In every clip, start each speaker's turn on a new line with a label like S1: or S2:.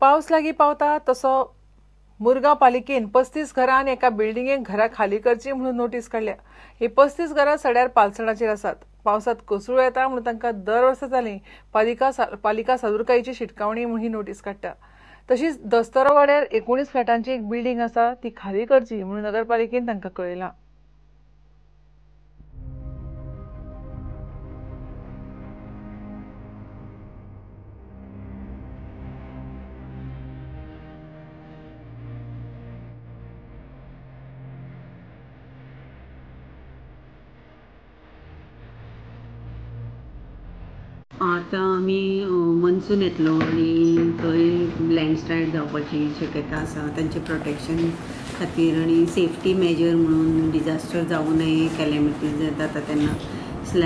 S1: पावस लागीं पावता तसो मुरगांव पालिकेन 35 घरां आनी एका बिल्डिंगेक घरां खाली करची म्हणून नोटीस काडल्या. ही 35 घरां सड्यार पालसणाचेर आसात. पावसांत कोसळूं येता म्हणून तांकां दर वर्सा जाली पालिका सादुरकायेची शिटकावणी म्हणून ही नोटीस काडटा. तशीच दस्तरो वाड्यार 19 फ्लॅटांची एक बिल्डिंग आसा ती खाली करची म्हणून नगरपालिकेन तांकां कळयलां.
S2: आतां आमी मनसून येतलो आनी थंय लँडस्लायड जावपाची शक्यता आसा. तांचे प्रोटेक्शन खातीर आनी सेफ्टी मेजर म्हणून डिजास्टर जावं नये, कॅलेमिटीज जाता तेन्ना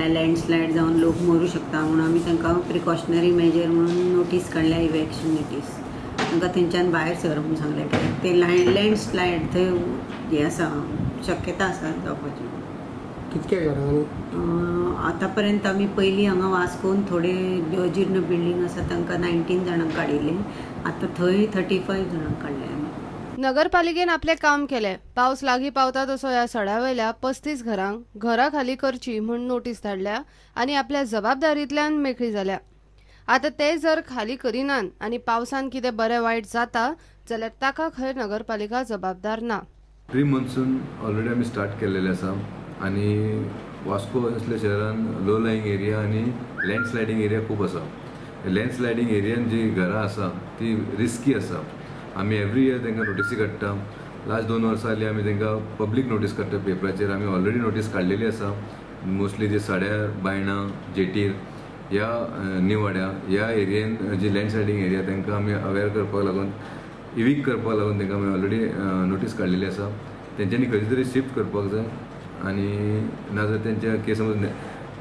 S2: लँडस्लायड जावन लोक मरूं शकता म्हणून आमी तांकां प्रिकॉशनरी मेजर म्हणून नोटीस काडल्या, इवॅक्शन नोटीस. तांकां थंयच्यान भायर सर म्हणून सांगलें कित्याक ते लँडस्लायड थंय हें आसा, शक्यता आसा जावपाची.
S3: कितके घरां
S2: आतां पर्यंत आमी पयलीं हांगा वास्कोन थोडे अजीर्ण बिल्डींग आसा तांकां 19 जाणांक काडिल्ले, आतां थंय 35 जाणांक काडले आमी.
S4: नगरपालिकेन आपलें काम केलें. पावस लागीं पावता तसो ह्या सड्यावयल्या 35 घरांक घरां खाली करची म्हूण नोटीस धाडल्या आनी आपल्या जबाबदारींतल्यान मेकळी जाल्या. आतां ते जर खाली करिनात आनी पावसान कितें बरें वायट जाता जाल्यार ताका खंय नगरपालिका जबाबदार ना.
S5: प्री मॉन्सून ऑलरेडी आमी स्टार्ट केल्लेले आसा आनी वास्को असल्या शहरान लो लाईंग एरिया आनी लँडस्लायडींग एरिया खूब आसा. लँडस्लायडींग एरियान जी घरां आसा ती रिस्की आसा. आमी एवरी इयर तांकां नोटीसी काडटा. लास्ट 2 वर्सां जालीं आमी तांकां पब्लीक नोटीस काडटा पेपराचेर. आमी ऑलरेडी नोटीस काडलेली आसा. मोस्टली जे साड्यार, बायणां, जेटीर ह्या निवाड्या ह्या एरियेन जी लँडस्लायडींग एरिया तांकां आमी अवेर करपाक लागून, इवीक करपाक लागून तांकां आमी ऑलरेडी नोटीस काडलेली आसा. तेंच्यांनी खंय तरी शिफ्ट करपाक जाय आनी नाजाल्यार तेंच्या के समज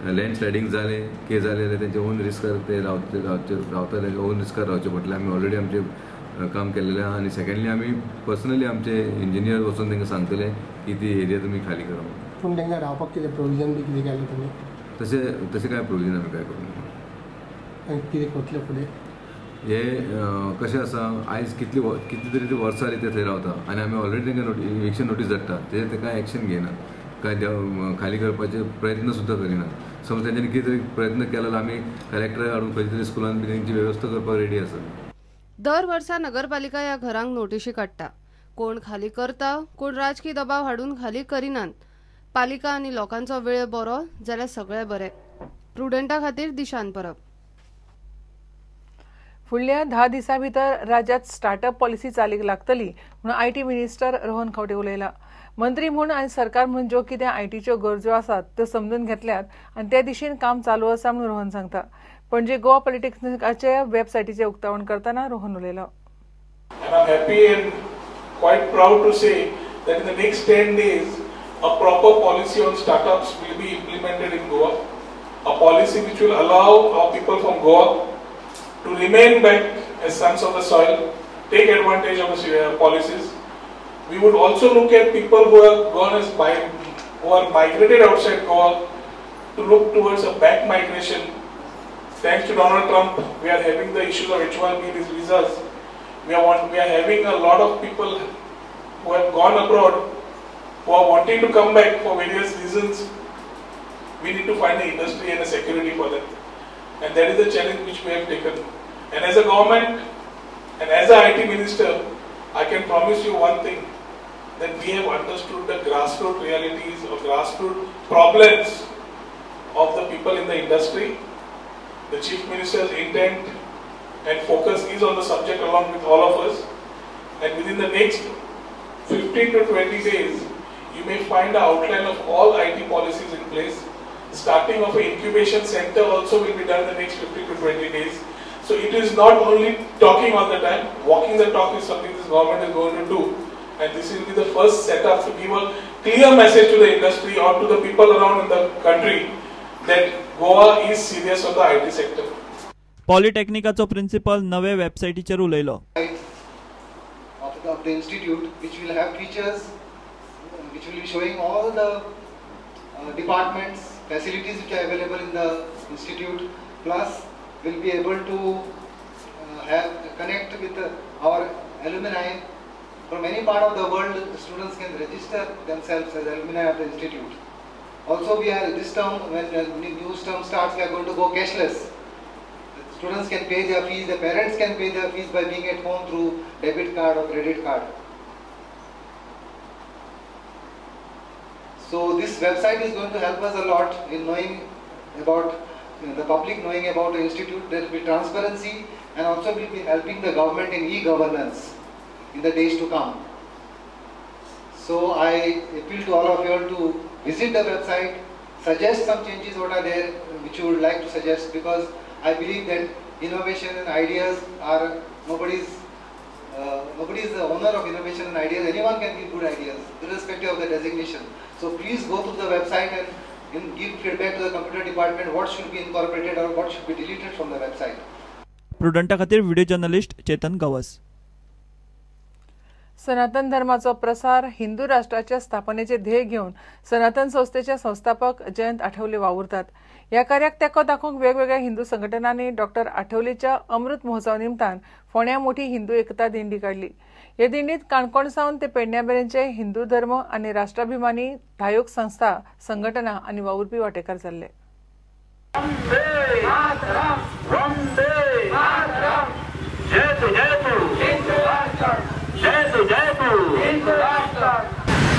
S5: लँडस्लायडींग जालें के जालें जाल्यार तेंच्या ओन रिस्कार ते रावतले, ओन रिस्कार रावचें पडटलें. आमी ऑलरेडी आमचें काम केल्लें आहा आनी सेकेंडली आमी पर्सनली आमचे इंजिनियर वचून तांकां सांगतले की ती एरिया तुमी खाली करा.
S3: पूण तांकां रावपाक कितें प्रोविजन बी कितें केलें तुमी?
S5: तशें तशें कांय प्रोविजन आमी कांय करूंक ना.
S3: कितें करतले फुडें?
S5: हे कशें आसा, आयज कितली कितली तरी वर्सां जालीं ते थंय रावता आनी आमी ऑलरेडी तांकां इविक्शन नोटीस धाडटा, तेजेर ते कांय एक्शन घेयना, कांय खाली करपाचे प्रयत्न सुद्दां करिना. समज तेंच्यांनी कितें तरी प्रयत्न केलो जाल्यार आमी कलेक्टराक हाडून खंय तरी स्कुलान बी तेंची वेवस्था करपाक रेडी आसा.
S4: दर वर्सा नगरपालिका ह्या घरांक नोटिशी काडटा. कोण खाली करता, कोण राजकी दबाव हाडून खाली करिनात. पालिका आनी लोकांचो वेळ बरो जाल्यार सगळें बरें. प्रुडंटा खातीर दिशान परब.
S1: फुडल्या 10 दिसां भितर राज्यात स्टार्टअप पॉलिसी चालीक लागतली म्हणून IT minister Rohan Khaunte उलयला. मंत्री म्हूण आनी सरकार म्हूण ज्यो कितें आयटीच्यो गरजो आसात त्यो समजून घेतल्यात आनी ते दिशेन काम चालू आसा म्हणून रोहन सांगता. पणजे गोवा पॉलिटेक्निकाचे वेबसायटीचें उक्तावण करतना रोहन उलयलो.
S6: And I'm happy and quite proud to say that in the next 10 days a proper policy on startups will be implemented in Goa. A policy which will allow our people from Goa to remain back as sons of the soil, take advantage of the policies. We would also look at people who have gone as who are migrated outside Goa to look towards a back migration. Thanks to Donald Trump, we are having the issues of H-1B visas. We are having a lot of people who have gone abroad, who are wanting to come back for various reasons. We need to find an industry and a security for them. And that is the challenge which we have taken. And as a government and as an IT minister, I can promise you one thing, that we have understood the grassroots realities or grassroots problems of the people in the industry. The Chief Minister's intent and focus is on the subject along with all of us. And within the next 15 to 20 days, you may find the outline of all IT policies in place. Starting of an incubation center also will be done in the next 15 to 20 days. So it is not only talking all the time, walking the talk is something this government is going to do. And this will be the first setup to give a clear message to the industry or to the people around in the country that Goa is serious on the IT sector.
S7: पॉलिटेक्निकाचो principal नवे वेबसायटीचेर उलयलो.
S8: Of the institute, which will have features, which will be showing all the departments, facilities which are available in the institute, plus will be able to have connect with our alumni from any part of the world. The students can register themselves as alumni of the institute. Also, we are this term, when the new term starts, we are going to go cashless. The students can pay their fees, the parents can pay their fees by being at home through debit card or credit card. So this website is going to help us a lot in knowing about the public, knowing about the institute. There will be transparency, and also will be helping the government in e-governance in the days to come. So I appeal to all of you all to visit the website, suggest some changes what are there which you would like to suggest, because I believe that innovation and ideas are nobody's the owner of innovation and ideas. Anyone can give good ideas irrespective of the designation. So please go through the website and give feedback to the computer department what should be incorporated or what should be deleted from the website.
S7: प्रुडंटा खातीर video journalist Chetan Gawas.
S1: सनातन धर्माचो प्रसार हिंदू राष्ट्राच्या स्थापनेचे ध्येय घेवन सनातन संस्थेचे संस्थापक जयंत आठवले वावुरतात. ह्या कार्याक तेंको दाखोवंक वेगवेगळ्या हिंदू संघटनांनी डॉक्टर आठवलेच्या अमृत महोत्सवा निमतान फोंड्या मोठी हिंदू एकता दिंडी काडली. हे दिंडीत काणकोण सावन ते पेडण्या मेरेनचे हिंदू धर्म आनी राष्ट्राभिमानी धायोक संस्था संघटना आनी वावुरपी वांटेकार जाल्ले.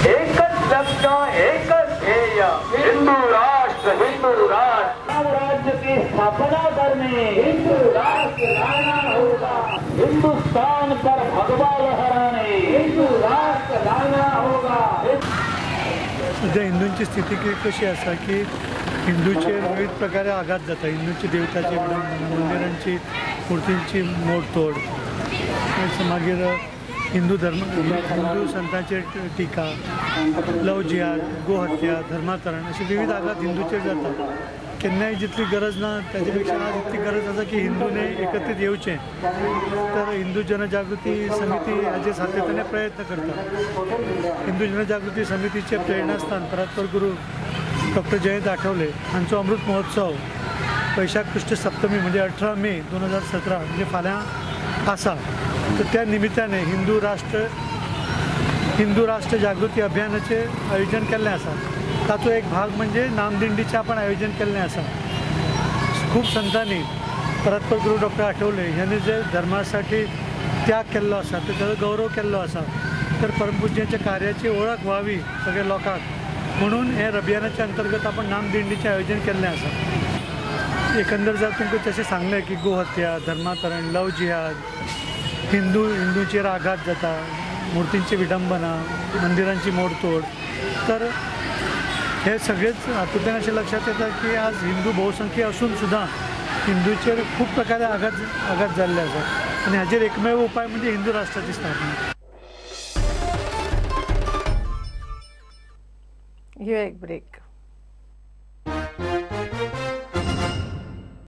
S9: एकच लक्ष्य, एकच ध्येय, हिंदू राष्ट्र, हिंदू राष्ट्र, राज्य की स्थापना करने, हिंदू राष्ट्र लाना होगा, हिंदुस्तान पर भगवा लहराने, हिंदू राष्ट्र लाना होगा.
S10: सध्या हिंदूंची स्थिती कशी आसा की हिंदूचेर विविध प्रकारे आघात जाता. हिंदूची देवताची, मंदिरांची, मूर्तींची मोडतोड, मागीर हिंदू धर्म, हिंदू संतांचेर टिका, लव जिहाद, गोहत्या, धर्मांतरण असे विविध आघात हिंदूचेर जाता. केन्नाय जितली गरज ना ताजे पेक्षा आज इतली गरज आसा की हिंदूने एकत्रित येवचें. तर हिंदू जनजागृती समिती हाजे सातत्याने प्रयत्न करता. हिंदू जनजागृती समितीचे प्रेरणास्थान परात्पर गुरु डॉक्टर जयंत आठवले हांचो अमृत महोत्सव वैशाख कृष्ण सप्तमी म्हणजे 18 मे 2017 म्हणजे फाल्यां आसा. तर त्या निमित्ताने हिंदू राष्ट्र जागृती अभियानाचे आयोजन केल्लें आसा. ताचो एक भाग म्हणजे नामदिंडीचें आपण आयोजन केल्लें आसा. खूब संतांनी परात्पर गुरु डॉक्टर आठवले ह्यांनी जे धर्मासाठी त्याग केल्लो आसा तर ताचो गौरव केल्लो आसा. तर परमपूज्यांच्या कार्याची ओळख व्हावी सगळ्या लोकांक म्हणून हे अभियानाच्या अंतर्गत आपण नामदिंडीचें आयोजन केल्लें आसा. एकंदर जर तुमकां जशें सांगलें की गोहत्या, धर्मांतरण, लव जिहाद, हिंदूचेर आघात जाता, मूर्तींची विडंबना, मंदिरांची मोडतोड, तर हे सगळेच हातूंतल्यान अशें लक्षात येता की आज हिंदू बहुसंख्य असून सुद्दां हिंदूचेर खूब प्रकारे आघात जाल्ले आसा आनी हाचेर एकमेव उपाय म्हणजे हिंदू राष्ट्राची स्थापना.
S1: घेऊया एक ब्रेक.